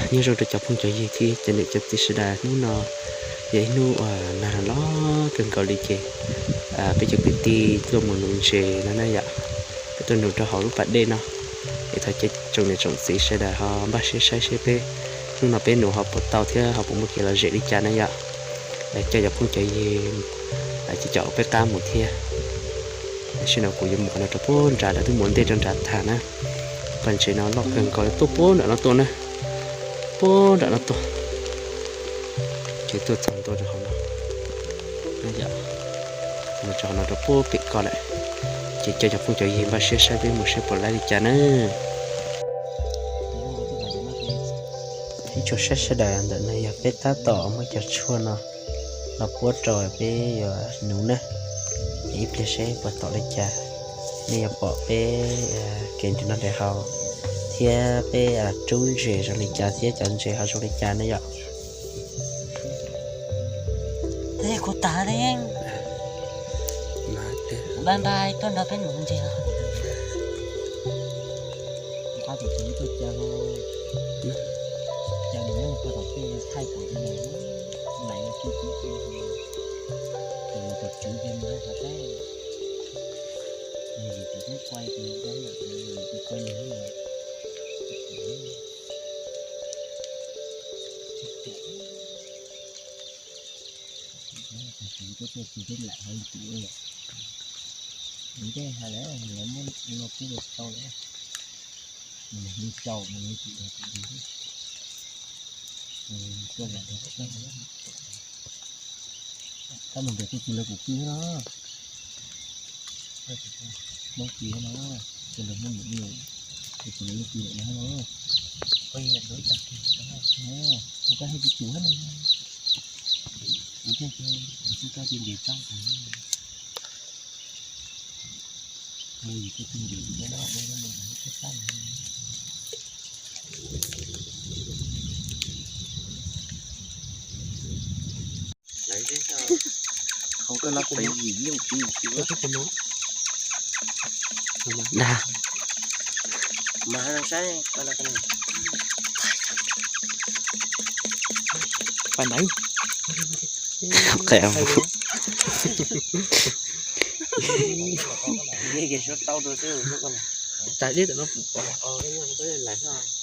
Nyob zoo rau cov phooj cov ywg thiab cov niam cov txiv sawv daws, hnub no yog ib hnub uas nag los los kawg nkaus li ces peb cov kwv tij tuaj mus nuv ntses no na yom. Peb tuaj nuv rau hauv lub pas dej no, es thov caw tsoom niam tsoom txiv sawv daws ho npaj siab saib seb peb hnub no peb nuv ho puas tau thiab ho puas muaj kev lom zem li cas na yom. Coj cov phooj cov ywg coj cov uas peb qab mus thiab. Tam sim no kuv yuav mus qhov no rau puag nrad, lawv twb mus ua ntej rau nrad tag na. Pas ntses no loj kawg nkaus, tuaj puag nram no tuaj na, puag nram no tuaj. Ces tuaj txog ntua rau hauv no, rau hauv no rau puag pem ko lawm. Ces coj cov phooj cov ywg npaj siab saib peb mus saib puas laib li cas na. Ib tsoom saib sawv daws, ntawm no yog peb tab tom muab cov tshuaj no los puab rau peb yuav nuv na. Ib pliag seb puas tom li cas, nej yuav pom peb kev nrhiav noj nrhiav haus thiab peb rub ntses zoo li cas thiab cov ntses ho zoo li cas ne yom. Kuv tas, bye bye, tuaj nrog peb nuv ntses. Nqa tus tswv tuaj caw, caw nws nyob mus kho tom tej thaij kuv, nws laiv kiag kiag, tus tus tswv kiag mus qhov teb, nws yim tus twb quaj tus ntawd, yim tus quaj nws. Tus tswv tuaj caw tus twb laim hauv yim tus, tus ntej hais lawm lawv muab no pub rau tau lawm, nws hu rau nws tus tus tus tuaj los rau, tab mus nrog tus tus lawv kuv pw no, Hmoob pw no, tus lawv Hmoob nws, tus lawv kuv nws no, kuv koj hais tus tus no, kuv thiaj, kuv thiaj koj tus nres tsob. Dag.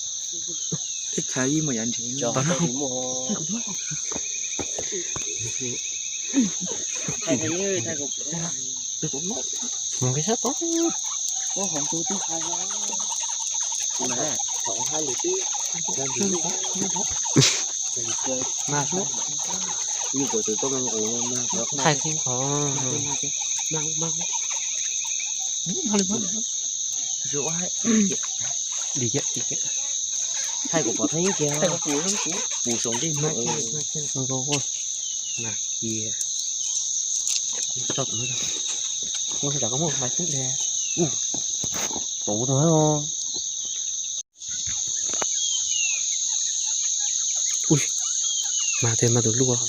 Qe. Teb chaws ib mus yav nrhiav. Mus kev sab tod. Mas thaij tib qhov. Thaij kuv pom thaij yeeb kiag, pus saum ntej no. Mas cia tso tom no, ua tso tom koj muaj mas tib le. Tus no. Ui, mas tej mas tus luaj.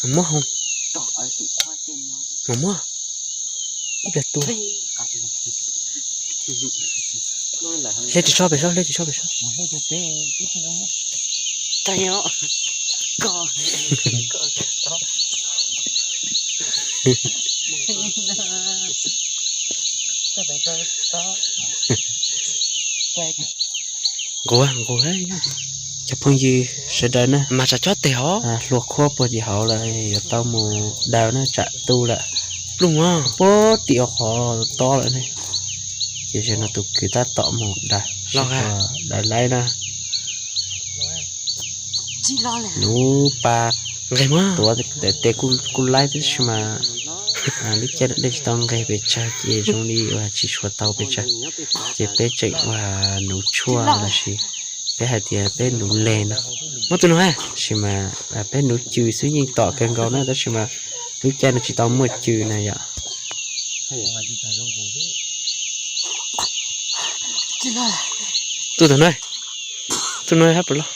Muab hau. Mas muab ib pliag tu. Hle tsis tso pem saud, hle tsis tso pem saud. Nqus, nqus, cov phooj ywg sawv daws na, mas tsam cob tes hov, hluas qhuab puag tim hauv lawm, yuav tau mus daws na, tsam tu lawm. Pluj puag tim qhov tob lawm ne. Ces zaum no tus kwv tab tom mus daws, daws laib na. Nuv pas, nqes tuav tes kuj laib tab sis mas lub caij dej tsis tau nqes pes tsawg ces zoo li uas tsis tshua tau pes tsawg. Ces peb tseem uas nuv tshuaj los sis peb hais tias peb nuv les no. Muab tus no, tab sis mas peb nuv cw xwb yeej tom kawg nkaus na tab sis mas Lub caij no tsis tau muaj cw na yom. Tuj tag na, tuj no hab puas loj.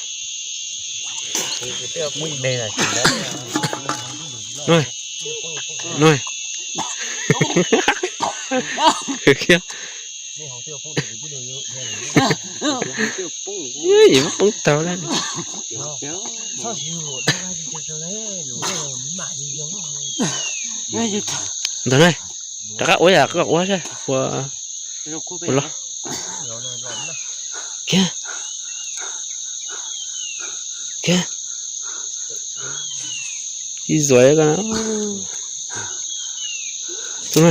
Poob tau lawm. Ntawm na, rov qab ua yam koj ua saib puas, puas loj. Kiag, kiag, ib zuag ko. Tus no,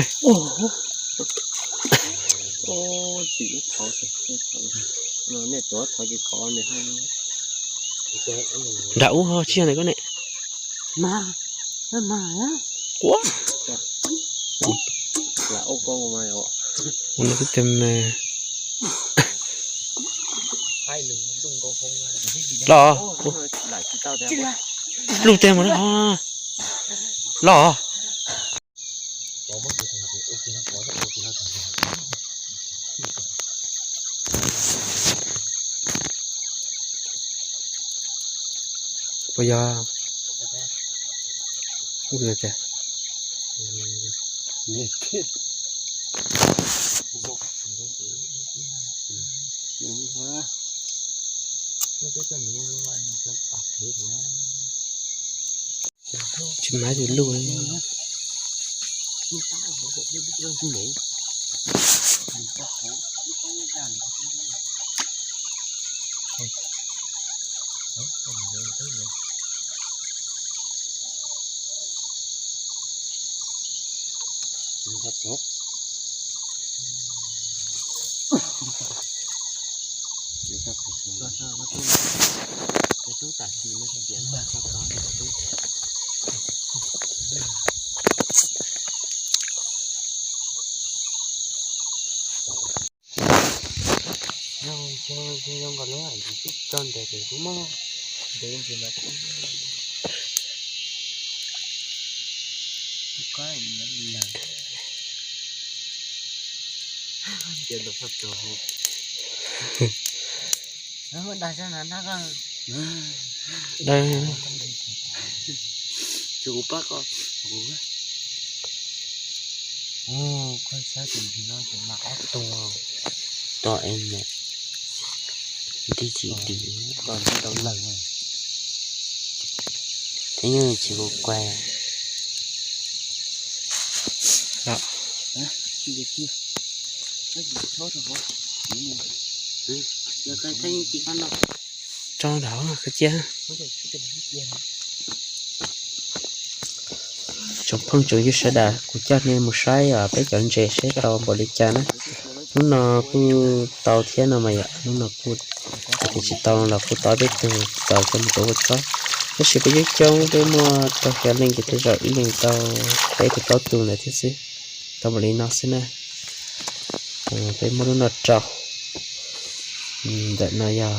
nram ub ho tsis yog ntawm koj ne. Ua, ua no twb tes me. Los, lub teg mus lawm. Los. Puas yog? Tsis mas tus luj. Dag. Koj saib tus ntsis no ces mas ob tuag. Tos es ntij tsis dim, tos ntij tau lawm. Thiab yog tsis kuv kuag. Tso ntawd koj cia. Tsoom phooj tsoom ywg sawv daws, kuv coj nej mus saib os peb cov ntses saib tau npaum li cas na. Hnub no kuj tau thiab no mas yom, hnub no kuj hais tias tsis tau los kuj tau peb tug tau coj mus rau ua txob. Tab sis peb coob coob, peb muaj rau xya leej ces tej zaum ib leeg tau peb tug plaub tug ntawd thiab xwb. Tau npaum li no xwb na. Peb muab lub no rau. Ntawm no yog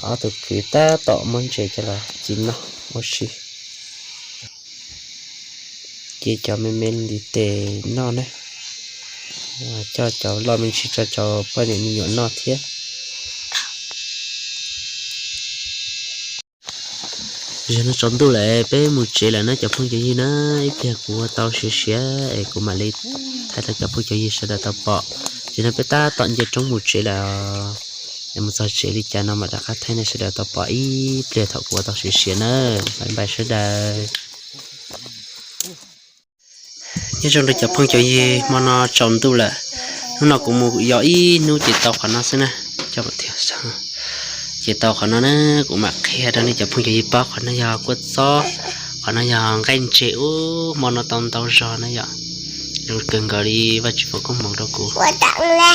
ob tug kwv tab tom muab ntses coj los ci noj ua si. Cia cov me me ntiv tes noj ne, coj cov loj me ntsis tso cov poj niam me nyuam noj thiab. Zaum no tsaus ntuj lawm peb mus tsev lawm na cov phooj cov ywg na, ib pliag kuv ua tau siav siav es kuv mam li thaij rau cov phooj cov ywg sawv daws tau pom. Zaum no peb tab tom nce roob mus tsev lawm, es mus txog tsev li cas no mam rov qab thaij nej sawv daws tau pom ib pliag thaum kuv ua tau siav siav na. Bye bye sawv daws. Nyob zoo rau cov phooj cov ywg, hmo no tsaus ntuj lawm, hnub no kuv mus yos ib hnub ces tau qhov no xwb na. Ces tau qhov no na, kuv mam qhia rau nej cov phooj cov ywg paub. Qhov no yog kua txob, qhov no yog nqaij ntses. Ub, hmo no tau ntau zog na yom, zoo kawg nkaus li, Vajtswv foom koob hmoov rau kuv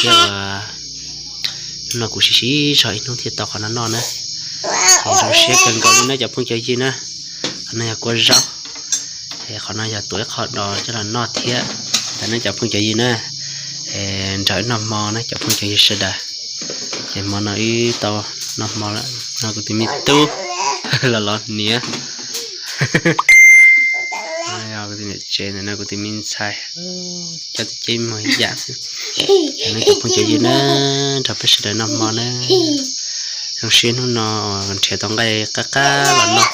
thiab. Hnub no kuv siv siv zog ib hnub thiaj tau qhov no noj na. Zoo siab kawg nkaus li na cov phooj cov ywg na. Qhov no yog kua zaub, qhov no yog tuav ib qho dos coj los noj thiab. Ntawm no cov phooj cov ywg na, nrog wb noj hmo na cov phooj cov ywg sawv daws. Ces hmo no wb tau noj hmo lawm, no kuv tus me tub los los hniav. Yog kuv tus niam tsev ntawm no kuv tus me ntxhais, cov tus ceeb muag ib yam xwb. Cov phooj cov ywg na, nrog peb sawv daws noj hmo na. Zoo siab hnub no nrhiav tau nqaij qab qab los noj,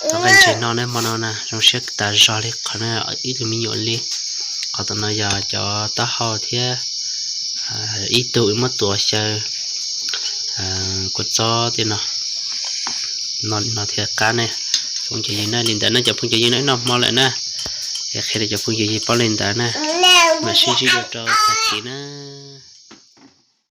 tau nqaij ntses noj na hmo no na. Zoo siab tas zog li qhov no ib tug me nyuam li. Qhov tom no yog cov taub hau thiab ib tug wb muab tuav xyaw kua txob tej no, noj li no thiaj qab ne. Cov phooj cov ywg na, li ntawd na cov phooj cov ywg na, noj hmo lawm na. Es qhia rau cov phooj cov ywg paub li ntawd na. Mam sib ntsib dua rau tag kis na.